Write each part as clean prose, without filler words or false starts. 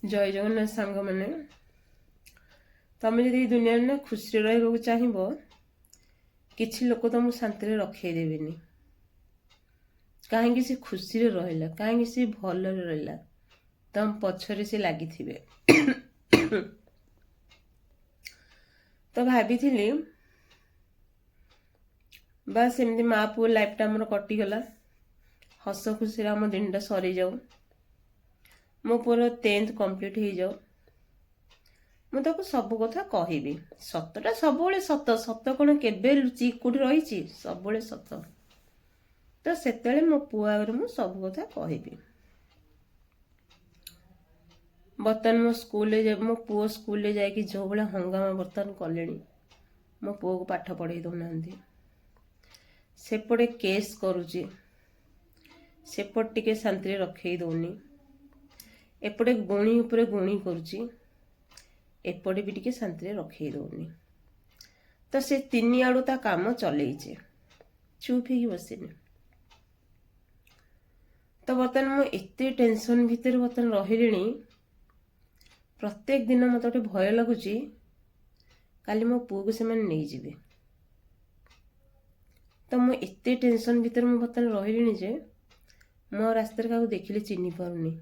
ଜୟ ଜଗନ୍ନାଥ ସାଙ୍ଗମାନେ। ତମେ ଯଦି ଏଇ ଦୁନିଆରେ ନା ଖୁସିରେ ରହିବାକୁ ଚାହିଁବ, କିଛି ଲୋକ ତମକୁ ଶାନ୍ତିରେ ରଖେଇ ଦେବେନି। କାହିଁକି ସେ ଖୁସିରେ ରହିଲା, କାହିଁକି ସେ ଭଲରେ ରହିଲା, ତମ ପଛରେ ସେ ଲାଗିଥିବେ। ତ ଭାବିଥିଲି ବାସ୍ ଏମିତି ମା ପୁଅ ଲାଇଫଟା ଆମର କଟିଗଲା, ହସ ଖୁସିରେ ଆମ ଦିନଟା ସରିଯାଉ, ମୋ ପୁଅର 10th କମ୍ପ୍ଲିଟ୍ ହେଇଯାଉ, ମୁଁ ତାକୁ ସବୁ କଥା କହିବି। ସତଟା ସବୁବେଳେ ସତ। ସତ କ'ଣ କେବେ ଲୁଚି କୋଉଠି ରହିଛି? ସବୁବେଳେ ସତ। ତ ସେତେବେଳେ ମୋ ପୁଅ ଆଗରେ ମୁଁ ସବୁ କଥା କହିବି। ବର୍ତ୍ତମାନ ମୋ ସ୍କୁଲରେ, ମୋ ପୁଅ ସ୍କୁଲରେ ଯାଇକି ଯେଉଁ ଭଳିଆ ହଙ୍ଗାମା ବର୍ତ୍ତମାନ କଲେଣି, ମୋ ପୁଅକୁ ପାଠ ପଢ଼େଇ ଦେଉନାହାନ୍ତି। ସେପଟେ କେସ୍ କରୁଛି, ସେପଟେ ଟିକେ ଶାନ୍ତିରେ ରଖେଇ ଦେଉନି। ଏପଟେ ଗୁଣି ଉପରେ ଗୁଣି କରୁଛି, ଏପଟେ ବି ଟିକେ ଶାନ୍ତିରେ ରଖେଇ ଦେଉନି। ତ ସେ ତିନି ଆଡ଼ୁ ତା କାମ ଚଲେଇଛି, ଚୁପ୍ ହେଇକି ବସିନି। ତ ବର୍ତ୍ତମାନ ମୁଁ ଏତେ ଟେନସନ୍ ଭିତରେ ବର୍ତ୍ତମାନ ରହିଲିଣି। ପ୍ରତ୍ୟେକ ଦିନ ମୋତେ ଗୋଟେ ଭୟ ଲାଗୁଛି, କାଲି ମୋ ପୁଅକୁ ସେମାନେ ନେଇଯିବେ। ତ ମୁଁ ଏତେ ଟେନସନ୍ ଭିତରେ ମୁଁ ବର୍ତ୍ତମାନ ରହିଲିଣି ଯେ ମୁଁ ଆଉ ରାସ୍ତାରେ କାହାକୁ ଦେଖିଲେ ଚିହ୍ନି ପାରୁନି।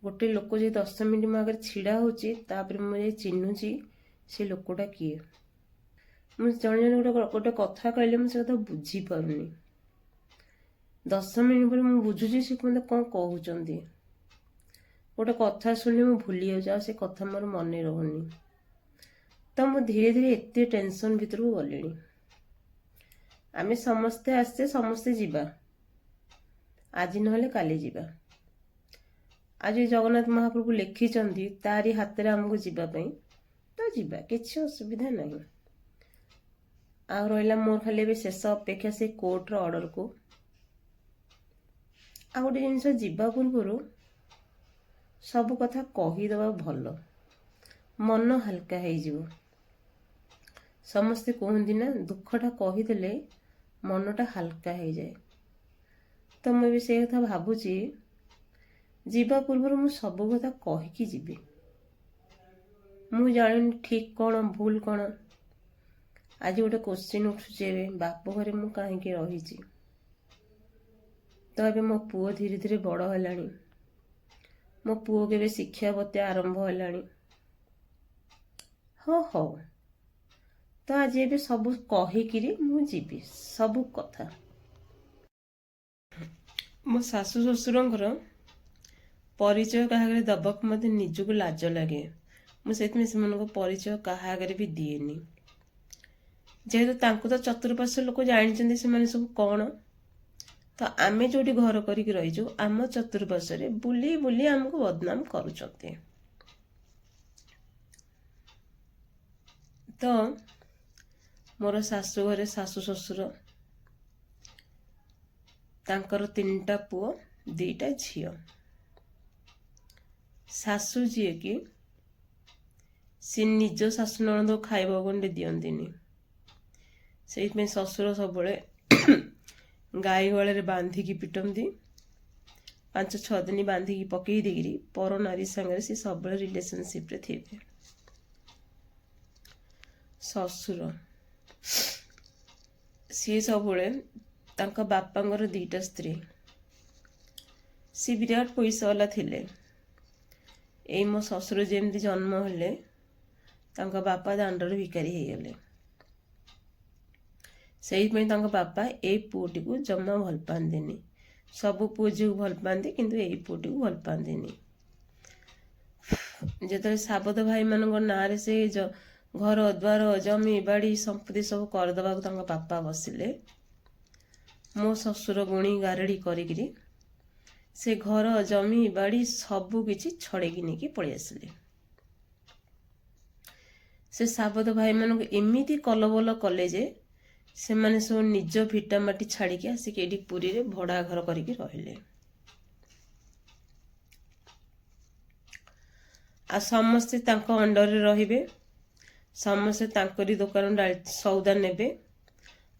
ଗୋଟେ ଲୋକ ଯଦି 10 ମିନିଟ୍ ମୋ ଆଗରେ ଛିଡ଼ା ହେଉଛି, ତାପରେ ମୁଁ ଯାଇ ଚିହ୍ନୁଛି ସେ ଲୋକଟା କିଏ। ମୁଁ ଜଣେ ଜଣେ ଗୋଟେ ଗୋଟେ କଥା କହିଲେ ମୁଁ ସେ କଥା ବୁଝିପାରୁନି। 10 ମିନିଟ୍ ପରେ ମୁଁ ବୁଝୁଛି ସେ ମୋତେ କ'ଣ କହୁଛନ୍ତି। ଗୋଟେ କଥା ଶୁଣିଲେ ମୁଁ ଭୁଲି ଯାଉଛି, ଆଉ ସେ କଥା ମୋର ମନେ ରହୁନି। ତ ମୁଁ ଧୀରେ ଧୀରେ ଏତେ ଟେନସନ୍ ଭିତରକୁ ଗଲିଣି। ଆମେ ସମସ୍ତେ ଆସିଛେ, ସମସ୍ତେ ଯିବା, ଆଜି ନହେଲେ କାଲି ଯିବା। ଆଜି ଜଗନ୍ନାଥ ମହାପ୍ରଭୁ ଲେଖିଛନ୍ତି ତାରି ହାତରେ ଆମକୁ ଯିବା ପାଇଁ, ତ ଯିବା, କିଛି ଅସୁବିଧା ନାହିଁ। ଆଉ ରହିଲା ମୋର ଖାଲି ଏବେ ଶେଷ ଅପେକ୍ଷା ସେ କୋର୍ଟର ଅର୍ଡ଼ରକୁ। ଆଉ ଗୋଟେ ଜିନିଷ, ଯିବା ପୂର୍ବରୁ ସବୁ କଥା କହିଦେବା ଭଲ, ମନ ହାଲକା ହେଇଯିବ। ସମସ୍ତେ କୁହନ୍ତି ନା, ଦୁଃଖଟା କହିଦେଲେ ମନଟା ହାଲକା ହେଇଯାଏ। ତ ମୁଁ ବି ସେଇ କଥା ଭାବୁଛି, ଯିବା ପୂର୍ବରୁ ମୁଁ ସବୁ କଥା କହିକି ଯିବି। ମୁଁ ଜାଣିନି ଠିକ୍ କ'ଣ, ଭୁଲ କ'ଣ। ଆଜି ଗୋଟେ କୋଶ୍ଚିନ୍ ଉଠୁଛି ଏବେ, ବାପ ଘରେ ମୁଁ କାହିଁକି ରହିଛି? ତ ଏବେ ମୋ ପୁଅ ଧୀରେ ଧୀରେ ବଡ଼ ହେଲାଣି, ମୋ ପୁଅ କେବେ ଶିକ୍ଷାବତୀ ଆରମ୍ଭ ହେଲାଣି। ହଁ, ହଉ, ତ ଆଜି ଏବେ ସବୁ କହିକିରି ମୁଁ ଯିବି ସବୁ କଥା। ମୋ ଶାଶୁ ଶ୍ୱଶୁରଙ୍କର ପରିଚୟ କାହା ଆଗରେ ଦେବାକୁ ମୋତେ ନିଜକୁ ଲାଜ ଲାଗେ। ମୁଁ ସେଥିପାଇଁ ସେମାନଙ୍କ ପରିଚୟ କାହା ଆଗରେ ବି ଦିଏନି। ଯେହେତୁ ତାଙ୍କୁ ତ ଚତୁଃପାର୍ଶ୍ୱ ଲୋକ ଜାଣିଛନ୍ତି ସେମାନେ ସବୁ କ'ଣ। ତ ଆମେ ଯେଉଁଠି ଘର କରିକି ରହିଛୁ, ଆମ ଚତୁଃପାର୍ଶ୍ୱରେ ବୁଲି ବୁଲି ଆମକୁ ବଦନାମ କରୁଛନ୍ତି। ତ ମୋର ଶାଶୁ ଘରେ ଶାଶୁ ଶ୍ୱଶୁର, ତାଙ୍କର ତିନିଟା ପୁଅ, ଦିଟା ଝିଅ। ଶାଶୁ ଯିଏକି, ସେ ନିଜ ଶାଶୁ ନଣନ୍ଦ ଖାଇବାକୁ ଗଣ୍ଡେ ଦିଅନ୍ତିନି। ସେଇଥିପାଇଁ ଶ୍ୱଶୁର ସବୁବେଳେ ଗାଈ ଗୁହାଳରେ ବାନ୍ଧିକି ପିଟନ୍ତି। 5-6 ଦିନ ବାନ୍ଧିକି ପକେଇ ଦେଇକିରି ପର ନାରୀ ସାଙ୍ଗରେ ସେ ସବୁବେଳେ ରିଲେସନସିପ୍ରେ ଥିବେ। ଶ୍ୱଶୁର ସିଏ ସବୁବେଳେ, ତାଙ୍କ ବାପାଙ୍କର ଦୁଇଟା ସ୍ତ୍ରୀ, ସିଏ ବିରାଟ ପଇସାବାଲା ଥିଲେ। ଏଇ ମୋ ଶ୍ୱଶୁର ଯେମିତି ଜନ୍ମ ହେଲେ, ତାଙ୍କ ବାପା ଦାଣ୍ଡରେ ଭିକାରୀ ହେଇଗଲେ। ସେଇଥିପାଇଁ ତାଙ୍କ ବାପା ଏଇ ପୁଅଟିକୁ ଜମା ଭଲ ପାଆନ୍ତିନି। ସବୁ ପୁଅ ଝିଅକୁ ଭଲ ପାଆନ୍ତି, କିନ୍ତୁ ଏଇ ପୁଅଟିକୁ ଭଲ ପାଆନ୍ତିନି। ଯେତେବେଳେ ସାବତ ଭାଇମାନଙ୍କ ନାଁରେ ସେ ଘର ଦ୍ୱାର, ଜମି ବାଡ଼ି, ସମ୍ପତ୍ତି ସବୁ କରିଦେବାକୁ ତାଙ୍କ ବାପା ବସିଲେ, ମୋ ଶ୍ୱଶୁର ଗୁଣି ଗାରେଡ଼ି କରିକିରି ସେ ଘର, ଜମି ବାଡ଼ି ସବୁ କିଛି ଛଡ଼େଇକି ନେଇକି ପଳେଇ ଆସିଲେ। ସେ ସାବତ ଭାଇମାନଙ୍କୁ ଏମିତି କଲବଲ କଲେ ଯେ ସେମାନେ ସବୁ ନିଜ ଭିଟା ମାଟି ଛାଡ଼ିକି ଆସିକି ଏଇଠି ପୁରୀରେ ଭଡ଼ା ଘର କରିକି ରହିଲେ। ଆଉ ସମସ୍ତେ ତାଙ୍କ ଅଣ୍ଡରରେ ରହିବେ, ସମସ୍ତେ ତାଙ୍କରି ଦୋକାନ ସଉଦା ନେବେ,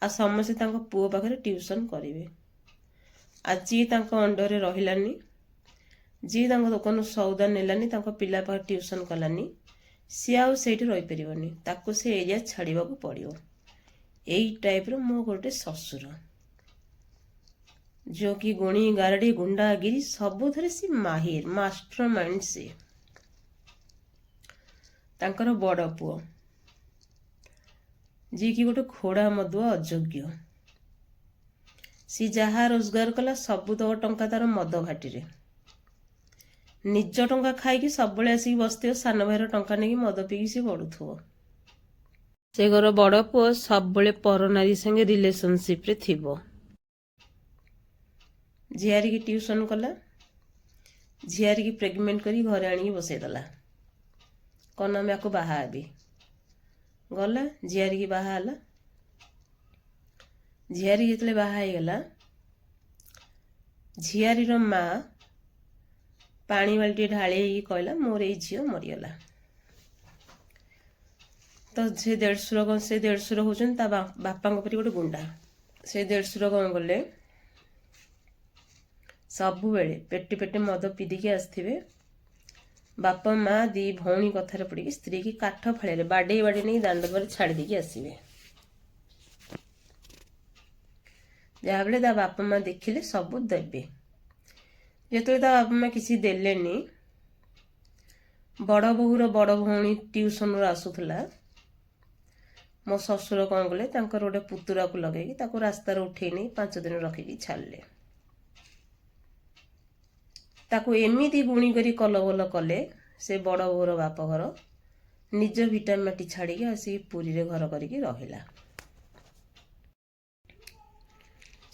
ଆଉ ସମସ୍ତେ ତାଙ୍କ ପୁଅ ପାଖରେ ଟ୍ୟୁସନ୍ କରିବେ। ଆଉ ଯିଏ ତାଙ୍କ ଅଣ୍ଡରରେ ରହିଲାନି, ଯିଏ ତାଙ୍କ ଦୋକାନରୁ ସଉଦା ନେଲାନି, ତାଙ୍କ ପିଲା ପାଖରେ ଟ୍ୟୁସନ୍ କଲାନି, ସିଏ ଆଉ ସେଇଠି ରହିପାରିବନି, ତାକୁ ସେ ଏରିଆ ଛାଡ଼ିବାକୁ ପଡ଼ିବ। ଏଇ ଟାଇପ୍ର ମୋ ଗୋଟେ ଶ୍ୱଶୁର, ଯେଉଁ କି ଗୁଣି ଗାରଡ଼ି ଗୁଣ୍ଡାଗିରି ସବୁଥିରେ ସେ ମାହିର, ମାଷ୍ଟର ମାଇଣ୍ଡ ସିଏ। ତାଙ୍କର ବଡ଼ ପୁଅ, ଯିଏକି ଗୋଟେ ଖୋଡ଼ା ମଦୁଆ ଅଯୋଗ୍ୟ, ସିଏ ଯାହା ରୋଜଗାର କଲା ସବୁତକ ଟଙ୍କା ତାର ମଦ ଭାଟିରେ। ନିଜ ଟଙ୍କା ଖାଇକି ସବୁବେଳେ ଆସିକି ବସିଥିବ, ସାନ ଭାଇର ଟଙ୍କା ନେଇକି ମଦ ପିଇକି ସେ ଗଡ଼ୁଥିବ। ସେ ଘର ବଡ଼ ପୁଅ ସବୁବେଳେ ପର ନାରୀ ସାଙ୍ଗେ ରିଲେସନସିପ୍ରେ ଥିବ। ଝିଆରିକି ଟ୍ୟୁସନ୍ କଲା, ଝିଆରିକି ପ୍ରେଗନେଣ୍ଟ କରି ଘରେ ଆଣିକି ବସେଇଦେଲା। କ'ଣ ନା ମୁଁ ୟାକୁ ବାହା ହେବି। ଗଲା, ଝିଆରିକି ବାହା ହେଲା। ଝିଆରୀ ଯେତେବେଳେ ବାହା ହେଇଗଲା, ଝିଆରୀର ମା ପାଣି ବାଲ୍ଟି ଢାଳି ହେଇକି କହିଲା, ମୋର ଏଇ ଝିଅ ମରିଗଲା। ତ ସେ ଦେଢ଼ଶୁର କ'ଣ, ସେ ଦେଢ଼ଶୁର ହେଉଛନ୍ତି ତା ବାପାଙ୍କ ପରି ଗୋଟେ ଗୁଣ୍ଡା। ସେ ଦେଢ଼ଶୁର କ'ଣ କଲେ, ସବୁବେଳେ ପେଟେ ପେଟେ ମଦ ପିଇକି ଆସିଥିବେ। ବାପା ମା ଦି ଭଉଣୀ କଥାରେ ପଡ଼ିକି ସ୍ତ୍ରୀକି କାଠ ଫାଳିରେ ବାଡ଼େଇ ବାଡ଼େଇ ନେଇ ଦାଣ୍ଡ ପରେ ଛାଡ଼ି ଦେଇକି ଆସିବେ। ଯାହାବେଳେ ତା ବାପା ମା ଦେଖିଲେ ସବୁ ଦେବେ। ଯେତେବେଳେ ତା ବାପା ମା କିଛି ଦେଲେନି, ବଡ଼ ବୋହୂର ବଡ଼ ଭଉଣୀ ଟ୍ୟୁସନରୁ ଆସୁଥିଲା, ମୋ ଶ୍ୱଶୁର କ'ଣ କଲେ, ତାଙ୍କର ଗୋଟେ ପୁତୁରାକୁ ଲଗେଇକି ତାକୁ ରାସ୍ତାରେ ଉଠେଇ ନେଇ 5 ଦିନ ରଖିକି ଛାଡ଼ିଲେ। ତାକୁ ଏମିତି ଗୁଣି କରି କଲବଲ କଲେ, ସେ ବଡ଼ ବୋହୂର ବାପଘର ନିଜ ଭିଟା ମାଟି ଛାଡ଼ିକି ଆସିକି ପୁରୀରେ ଘର କରିକି ରହିଲା।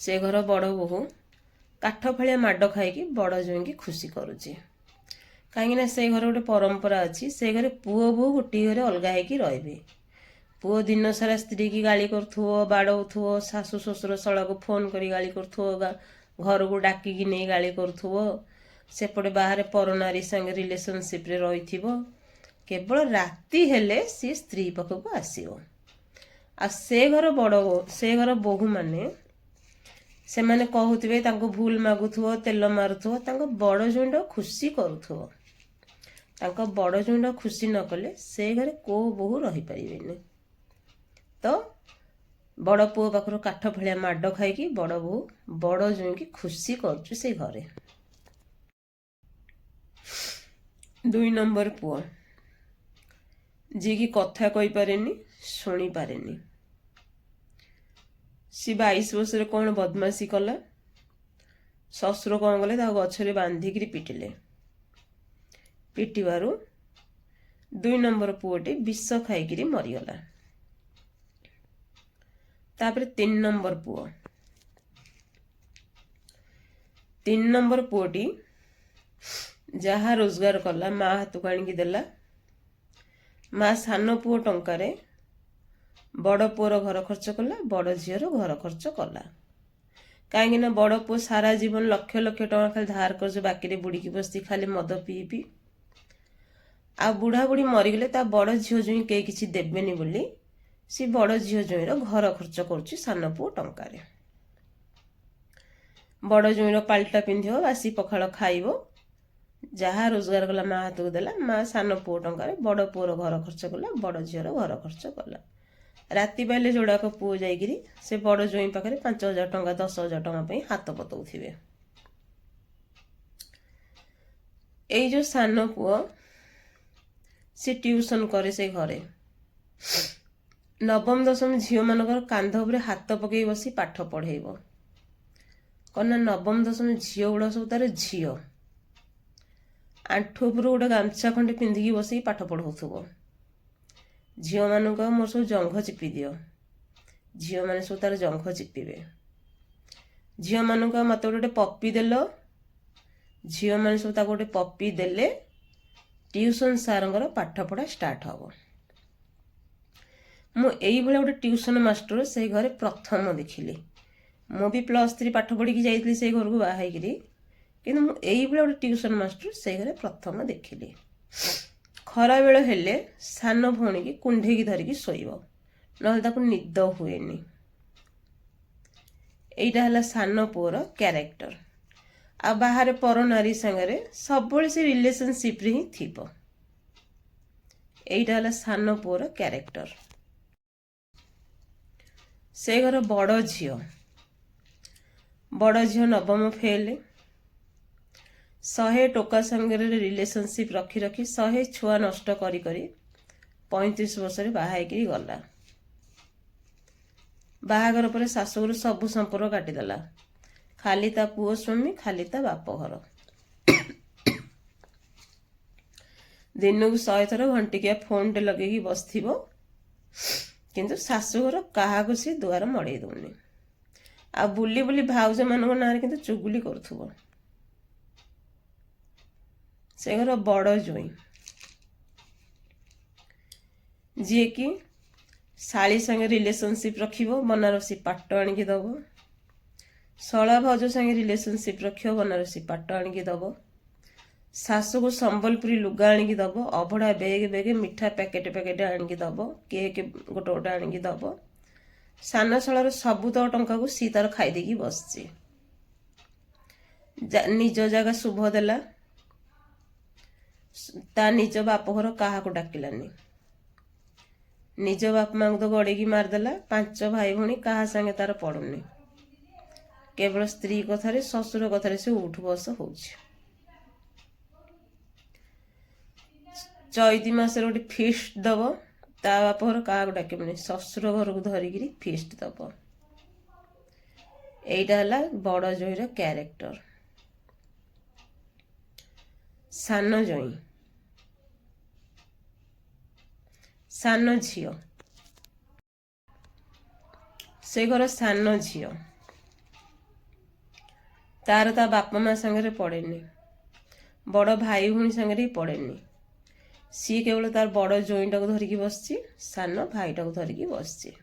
ସେ ଘର ବଡ଼ ବୋହୂ କାଠ ଫାଳିଆ ମାଡ଼ ଖାଇକି ବଡ଼ ଜ୍ୱାଇଁକି ଖୁସି କରୁଛି। କାହିଁକିନା ସେ ଘରେ ଗୋଟେ ପରମ୍ପରା ଅଛି, ସେ ଘରେ ପୁଅ ବୋହୂ ଗୋଟିଏ ଘରେ ଅଲଗା ହେଇକି ରହିବେ। ପୁଅ ଦିନ ସାରା ସ୍ତ୍ରୀକି ଗାଳି କରୁଥିବ, ବାଡ଼ଉଥିବ, ଶାଶୁ ଶ୍ୱଶୁର ଶଳାକୁ ଫୋନ୍ କରି ଗାଳି କରୁଥିବ, ଘରକୁ ଡାକିକି ନେଇ ଗାଳି କରୁଥିବ, ସେପଟେ ବାହାରେ ପର ନାରୀ ସାଙ୍ଗେ ରିଲେସନସିପ୍ରେ ରହିଥିବ। କେବଳ ରାତି ହେଲେ ସିଏ ସ୍ତ୍ରୀ ପାଖକୁ ଆସିବ। ଆଉ ସେ ଘର ବଡ଼, ସେ ଘର ବୋହୂମାନେ ସେମାନେ କହୁଥିବେ, ତାଙ୍କୁ ଭୁଲ ମାଗୁଥିବ, ତେଲ ମାରୁଥିବ, ତାଙ୍କ ବଡ଼ ଜ୍ୱାଇଁଟା ଖୁସି କରୁଥିବ। ତାଙ୍କ ବଡ଼ ଜ୍ୱାଇଁଟା ଖୁସି ନ କଲେ ସେ ଘରେ କୋଉ ବୋହୂ ରହିପାରିବେନି। ତ ବଡ଼ ପୁଅ ପାଖରୁ କାଠ ଭଳିଆ ମାଡ଼ ଖାଇକି ବଡ଼ ବୋହୂ ବଡ଼ ଜ୍ୱାଇଁକି ଖୁସି କରୁଛି ସେ ଘରେ। 2 ନମ୍ବର ପୁଅ, ଯିଏକି କଥା କହିପାରେନି, ଶୁଣିପାରେନି, ସେ 22 ବର୍ଷରେ କ'ଣ ବଦମାସି କଲା, ଶ୍ୱଶୁର କ'ଣ କଲେ, ତାକୁ ଗଛରେ ବାନ୍ଧିକିରି ପିଟିଲେ। ପିଟିବାରୁ 2 ନମ୍ବର ପୁଅଟି ବିଷ ଖାଇକିରି ମରିଗଲା। ତାପରେ 3 ନମ୍ବର ପୁଅ, 3 ନମ୍ବର ପୁଅଟି ଯାହା ରୋଜଗାର କଲା ମା ହାତକୁ ଆଣିକି ଦେଲା। ମା ସାନ ପୁଅ ଟଙ୍କାରେ ବଡ଼ ପୁଅର ଘର ଖର୍ଚ୍ଚ କଲା, ବଡ଼ ଝିଅର ଘର ଖର୍ଚ୍ଚ କଲା। କାହିଁକିନା ବଡ଼ ପୁଅ ସାରା ଜୀବନ ଲକ୍ଷ ଲକ୍ଷ ଟଙ୍କା ଖାଲି ଧାର କରଜ ବାକିରେ ବୁଡ଼ିକି ବସି ଖାଲି ମଦ ପିଇ ପିଇ, ଆଉ ବୁଢ଼ା ବୁଢ଼ୀ ମରିଗଲେ ତା ବଡ଼ ଝିଅ ଜ୍ୱାଇଁ କେହି କିଛି ଦେବେନି ବୋଲି ସେ ବଡ଼ ଝିଅ ଜ୍ୱାଇଁର ଘର ଖର୍ଚ୍ଚ କରୁଛି ସାନ ପୁଅ ଟଙ୍କାରେ। ବଡ଼ ଜ୍ୱାଇଁର ପାଲଟା ପିନ୍ଧିବ, ବାସି ପଖାଳ ଖାଇବ, ଯାହା ରୋଜଗାର କଲା ମା ହାତକୁ ଦେଲା। ମା ସାନ ପୁଅ ଟଙ୍କାରେ ବଡ଼ ପୁଅର ଘର ଖର୍ଚ୍ଚ କଲା, ବଡ଼ ଝିଅର ଘର ଖର୍ଚ୍ଚ କଲା। ରାତି ପାଇଲେ ଯୋଡ଼ାକ ପୁଅ ଯାଇକିରି ସେ ବଡ଼ ଜ୍ୱାଇଁ ପାଖରେ 5,000 ଟଙ୍କା 10,000 ଟଙ୍କା ପାଇଁ ହାତ ପତଉଥିବେ। ଏଇ ଯେଉଁ ସାନ ପୁଅ, ସେ ଟ୍ୟୁସନ୍ କରେ ସେ ଘରେ। ନବମ ଦଶମ ଝିଅମାନଙ୍କର କାନ୍ଧ ଉପରେ ହାତ ପକେଇ ବସି ପାଠ ପଢ଼େଇବ। କ'ଣ ନା ନବମ ଦଶମ ଝିଅ ଗୁଡ଼ା ସବୁ ତାର ଝିଅ। ଆଣ୍ଠୁ ଉପରୁ ଗୋଟେ ଗାମୁଛା ଖଣ୍ଡେ ପିନ୍ଧିକି ବସିକି ପାଠ ପଢ଼ଉଥିବ। ଝିଅମାନଙ୍କୁ ମୋର ସବୁ ଜଙ୍ଘ ଚିପି ଦିଅ, ଝିଅମାନେ ସବୁ ତାର ଜଙ୍ଘ ଚିପିବେ। ଝିଅମାନଙ୍କୁ ମୋତେ ଗୋଟେ ପପି ଦେଲ, ଝିଅମାନେ ସବୁ ତାକୁ ଗୋଟେ ପପି ଦେଲେ ଟ୍ୟୁସନ୍ ସାରଙ୍କର ପାଠପଢ଼ା ଷ୍ଟାର୍ଟ ହେବ। ମୁଁ ଏଇଭଳିଆ ଗୋଟେ ଟ୍ୟୁସନ୍ ମାଷ୍ଟର ସେଇ ଘରେ ପ୍ରଥମ ଦେଖିଲି। ମୁଁ ବି +3 ପାଠ ପଢ଼ିକି ଯାଇଥିଲି ସେଇ ଘରକୁ ବାହା ହେଇକିରି, କିନ୍ତୁ ମୁଁ ଏଇଭଳିଆ ଗୋଟେ ଟ୍ୟୁସନ୍ ମାଷ୍ଟର ସେଇ ଘରେ ପ୍ରଥମ ଦେଖିଲି। ଖରାବେଳ ହେଲେ ସାନ ଭଉଣୀକି କୁଣ୍ଢେଇକି ଧରିକି ଶୋଇବ, ନହେଲେ ତାକୁ ନିଦ ହୁଏନି। ଏଇଟା ହେଲା ସାନ ପୁଅର କ୍ୟାରେକ୍ଟର। ଆଉ ବାହାରେ ପର ନାରୀ ସାଙ୍ଗରେ ସବୁବେଳେ ସେ ରିଲେସନସିପ୍ରେ ହିଁ ଥିବ। ଏଇଟା ହେଲା ସାନ ପୁଅର କ୍ୟାରେକ୍ଟର। ସେ ଘର ବଡ଼ ଝିଅ। ବଡ଼ ଝିଅ ନବମ ଫେଲ୍। 100 ଟୋକା ସାଙ୍ଗରେ ରିଲେସନସିପ୍ ରଖି ରଖି, 100 ଛୁଆ ନଷ୍ଟ କରି କରି 35 ବର୍ଷରେ ବାହା ହେଇକିରି ଗଲା। ବାହାଘର ପରେ ଶାଶୁଘରୁ ସବୁ ସମ୍ପର୍କ କାଟିଦେଲା। ଖାଲି ତା ପୁଅ ସ୍ୱାମୀ, ଖାଲି ତା ବାପ ଘର। ଦିନକୁ 100 ଥର ଘଣ୍ଟିକିଆ ଫୋନ୍ଟେ ଲଗେଇକି ବସିଥିବ, କିନ୍ତୁ ଶାଶୁଘର କାହାକୁ ସେ ଦୁଆର ମଡ଼େଇ ଦେଉନି। ଆଉ ବୁଲି ବୁଲି ଭାଉଜମାନଙ୍କ ନାଁରେ କିନ୍ତୁ ଚୁଗୁଲି କରୁଥିବ। ସେ ଘର ବଡ଼ ଜୋଇଁ, ଯିଏକି ଶାଳୀ ସାଙ୍ଗେ ରିଲେସନସିପ୍ ରଖିବ, ବନାରସୀ ପାଟ ଆଣିକି ଦେବ। ଶଳା ଭାଉଜ ସାଙ୍ଗେ ରିଲେସନସିପ୍ ରଖିବ, ବନାରସୀ ପାଟ ଆଣିକି ଦେବ। ଶାଶୁକୁ ସମ୍ବଲପୁରୀ ଲୁଗା ଆଣିକି ଦେବ। ଅଭଡ଼ା ବେଗ ବେଗ, ମିଠା ପ୍ୟାକେଟ ପ୍ୟାକେଟ ଆଣିକି ଦେବ। କେକ୍ ଗୋଟେ ଗୋଟେ ଆଣିକି ଦେବ। ସାନ ଶଳାର ସବୁତକ ଟଙ୍କାକୁ ସିଏ ତାର ଖାଇ ଦେଇକି ବସିଛି। ନିଜ ଜାଗା ଶୁଭ ଦେଲା। ତା ନିଜ ବାପଘର କାହାକୁ ଡାକିଲାନି। ନିଜ ବାପା ମାଙ୍କୁ ତ ଗଡ଼େଇକି ମାରିଦେଲା। ପାଞ୍ଚ ଭାଇ ଭଉଣୀ କାହା ସାଙ୍ଗେ ତାର ପଡ଼ୁନି। କେବଳ ସ୍ତ୍ରୀ କଥାରେ, ଶ୍ୱଶୁର କଥାରେ ସେ ଉଠୁ ବସ ହେଉଛି। ଚୈତି ମାସରେ ଗୋଟେ ଫିଷ୍ଟ ଦବ। ତା ବାପ ଘର କାହାକୁ ଡାକିବନି, ଶ୍ୱଶୁର ଘରକୁ ଧରିକିରି ଫିଷ୍ଟ ଦବ। ଏଇଟା ହେଲା ବଡ଼ ଜୋଇଁର କ୍ୟାରେକ୍ଟର। ସାନ ଜୋଇଁ, ସାନ ଝିଅ, ସେ ଘର ସାନ ଝିଅ, ତାର ତା ବାପା ମା ସାଙ୍ଗରେ ପଡ଼େନି, ବଡ଼ ଭାଇ ଭଉଣୀ ସାଙ୍ଗରେ ବି ପଡ଼େନି। ସିଏ କେବଳ ତାର ବଡ଼ ଜୋଇଁଟାକୁ ଧରିକି ବସିଛି, ସାନ ଭାଇଟାକୁ ଧରିକି ବସିଛି।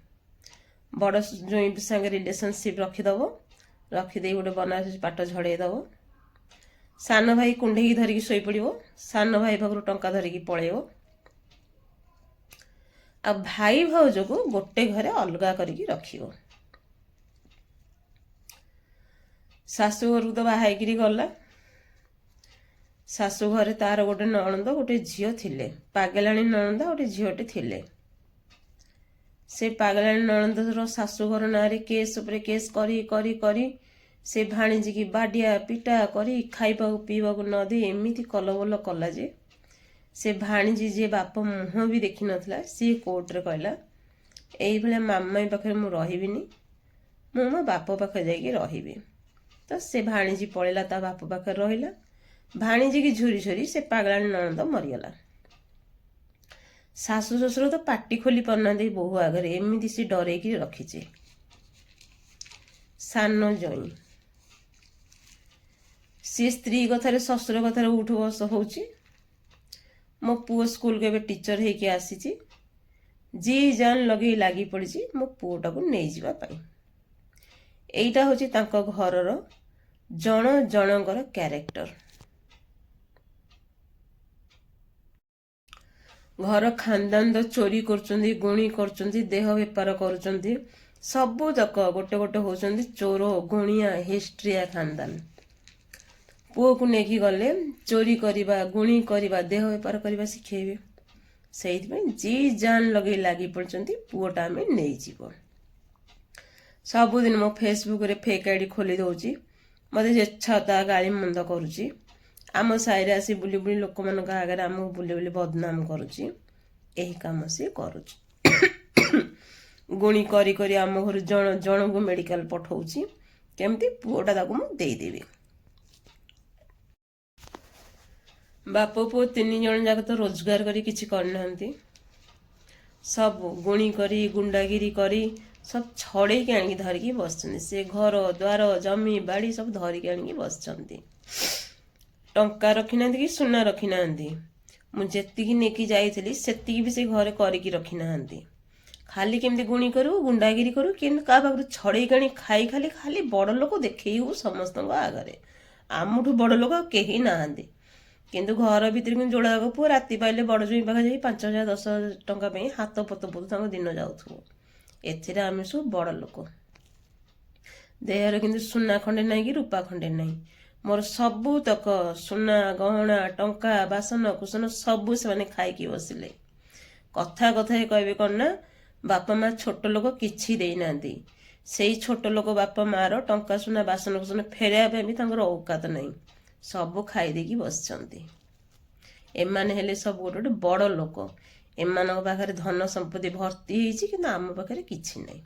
ବଡ଼ ଜୋଇଁ ସାଙ୍ଗେ ରିଲେସନସିପ୍ ରଖିଦେବ, ରଖିଦେଇ ଗୋଟେ ବନାରସୀ ପାଟ ଝଡ଼େଇ ଦେବ। ସାନ ଭାଇ କୁଣ୍ଢେଇକି ଧରିକି ଶୋଇପଡ଼ିବ। ସାନ ଭାଇ ପାଖରୁ ଟଙ୍କା ଧରିକି ପଳେଇବ। ଆଉ ଭାଇ ଭାଉଜକୁ ଗୋଟେ ଘରେ ଅଲଗା କରିକି ରଖିବ। ଶାଶୁ ଘରକୁ ତ ବାହା ହେଇକିରି ଗଲା। ଶାଶୁ ଘରେ ତାର ଗୋଟେ ନଣନ୍ଦ, ଗୋଟେ ଝିଅ ଥିଲେ। ପାଗେଲାଣୀ ନଣନ୍ଦ, ଗୋଟେ ଝିଅଟେ ଥିଲେ। ସେ ପାଗେଲାଣୀ ନଣନ୍ଦର ଶାଶୁଘର ନାଁରେ କେସ୍ ଉପରେ କେସ୍ କରି କରି କରି, ସେ ଭାଣିଜିକି ବାଡ଼ିଆ ପିଟା କରି, ଖାଇବାକୁ ପିଇବାକୁ ନ ଦେଇ ଏମିତି କଲବଲ କଲା ଯେ ସେ ଭାଣିଜୀ, ଯିଏ ବାପ ମୁହଁ ବି ଦେଖିନଥିଲା, ସିଏ କୋର୍ଟରେ କହିଲା, ଏଇଭଳିଆ ମାମାଇ ପାଖରେ ମୁଁ ରହିବିନି, ମୁଁ ମୋ ବାପ ପାଖରେ ଯାଇକି ରହିବି। ତ ସେ ଭାଣିଜୀ ପଳେଇଲା, ତା ବାପ ପାଖରେ ରହିଲା। ଭାଣିଜୀକି ଝୁରି ଝୁରି ସେ ପାଗଳାଣୀ ନଣନ୍ଦ ମରିଗଲା। ଶାଶୁ ଶ୍ୱଶୁର ତ ପାଟି ଖୋଲି ପାରୁନାହାନ୍ତି ବୋହୂ ଆଗରେ, ଏମିତି ସେ ଡରେଇକି ରଖିଛି। ସାନ ଜଇଁ, ସିଏ ସ୍ତ୍ରୀ କଥାରେ, ଶ୍ୱଶୁର କଥାରେ ଉଠୁ ବସ ହେଉଛି। ମୋ ପୁଅ ସ୍କୁଲକୁ ଏବେ ଟିଚର ହେଇକି ଆସିଛି। ଜି ଜାନ୍ ଲଗେଇ ଲାଗି ପଡ଼ିଛି ମୋ ପୁଅଟାକୁ ନେଇଯିବା ପାଇଁ। ଏଇଟା ହେଉଛି ତାଙ୍କ ଘରର ଜଣ ଜଣଙ୍କର କ୍ୟାରେକ୍ଟର। ଘର ଖାନଦାନ ତ ଚୋରି କରୁଛନ୍ତି, ଗୁଣି କରୁଛନ୍ତି, ଦେହ ବେପାର କରୁଛନ୍ତି। ସବୁତକ ଗୋଟେ ଗୋଟେ ହେଉଛନ୍ତି ଚୋର, ଗୁଣିଆ, ହିଷ୍ଟ୍ରିଆ ଖାନଦାନ। ପୁଅକୁ ନେଇକି ଗଲେ ଚୋରି କରିବା, ଗୁଣି କରିବା, ଦେହ ବେପାର କରିବା ଶିଖେଇବେ। ସେଇଥିପାଇଁ ଜି ଜାନ୍ ଲଗେଇ ଲାଗି ପଡ଼ିଛନ୍ତି, ପୁଅଟା ଆମେ ନେଇଯିବ। ସବୁଦିନ ମୋ ଫେସବୁକରେ ଫେକ୍ ଆଇଡ଼ି ଖୋଲି ଦେଉଛି। ମୋତେ ଯେଚ୍ଛା ତା ଗାଳି ମନ୍ଦ କରୁଛି। ଆମ ସାହିରେ ଆସି ବୁଲି ବୁଲି ଲୋକମାନଙ୍କ ଆଗରେ ଆମକୁ ବୁଲି ବୁଲି ବଦନାମ କରୁଛି। ଏହି କାମ ସିଏ କରୁଛି। ଗୁଣି କରି କରି ଆମ ଘରୁ ଜଣ ଜଣଙ୍କୁ ମେଡ଼ିକାଲ ପଠଉଛି, କେମିତି ପୁଅଟା ତାକୁ ମୁଁ ଦେଇଦେବି। ବାପ ପୁଅ ତିନି ଜଣ ଯାକ ତ ରୋଜଗାର କରି କିଛି କରିନାହାନ୍ତି। ସବୁ ଗୁଣି କରି, ଗୁଣ୍ଡାଗିରି କରି ସବୁ ଛଡ଼େଇକି ଆଣିକି ଧରିକି ବସିଛନ୍ତି। ସେ ଘର ଦ୍ୱାର, ଜମି ବାଡ଼ି ସବୁ ଧରିକି ଆଣିକି ବସିଛନ୍ତି। ଟଙ୍କା ରଖିନାହାନ୍ତି କି ସୁନା ରଖିନାହାନ୍ତି। ମୁଁ ଯେତିକି ନେଇକି ଯାଇଥିଲି, ସେତିକି ବି ସେ ଘରେ କରିକି ରଖିନାହାନ୍ତି। ଖାଲି କେମିତି ଗୁଣି କରୁ, ଗୁଣ୍ଡାଗିରି କରୁ, କେମିତି କାହା ପାଖରୁ ଛଡ଼େଇକି ଆଣି ଖାଇ ଖାଲି ଖାଲି ବଡ଼ ଲୋକ ଦେଖେଇ ହବୁ ସମସ୍ତଙ୍କ ଆଗରେ, ଆମଠୁ ବଡ଼ ଲୋକ ଆଉ କେହି ନାହାନ୍ତି। କିନ୍ତୁ ଘର ଭିତରେ କିନ୍ତୁ ଯୋଡ଼ାକ ପୁଅ ରାତି ପାଇଲେ ବଡ଼ ଜୋଇଁ ପାଖରେ ଯାଇ 5,000, 10,000 ଟଙ୍କା ପାଇଁ ହାତ ପତ ପୋତ ତାଙ୍କ ଦିନ ଯାଉଥିବ। ଏଥିରେ ଆମେ ସବୁ ବଡ଼ ଲୋକ। ଦେହରେ କିନ୍ତୁ ସୁନା ଖଣ୍ଡେ ନାହିଁ କି ରୂପା ଖଣ୍ଡେ ନାହିଁ। ମୋର ସବୁତକ ସୁନା ଗହଣା, ଟଙ୍କା, ବାସନ କୁସନ ସବୁ ସେମାନେ ଖାଇକି ବସିଲେ। କଥା କଥାରେ କହିବେ କ'ଣ ନା, ବାପା ମା ଛୋଟ ଲୋକ, କିଛି ଦେଇନାହାନ୍ତି। ସେଇ ଛୋଟ ଲୋକ ବାପା ମାର ଟଙ୍କା, ସୁନା, ବାସନ କୁସନ ଫେରାଇବା ପାଇଁ ବି ତାଙ୍କର ଔକାତ ନାହିଁ। ସବୁ ଖାଇ ଦେଇକି ବସିଛନ୍ତି। ଏମାନେ ହେଲେ ସବୁ ଗୋଟେ ଗୋଟେ ବଡ଼ ଲୋକ। ଏମାନଙ୍କ ପାଖରେ ଧନ ସମ୍ପତ୍ତି ଭର୍ତ୍ତି ହେଇଛି, କିନ୍ତୁ ଆମ ପାଖରେ କିଛି ନାହିଁ।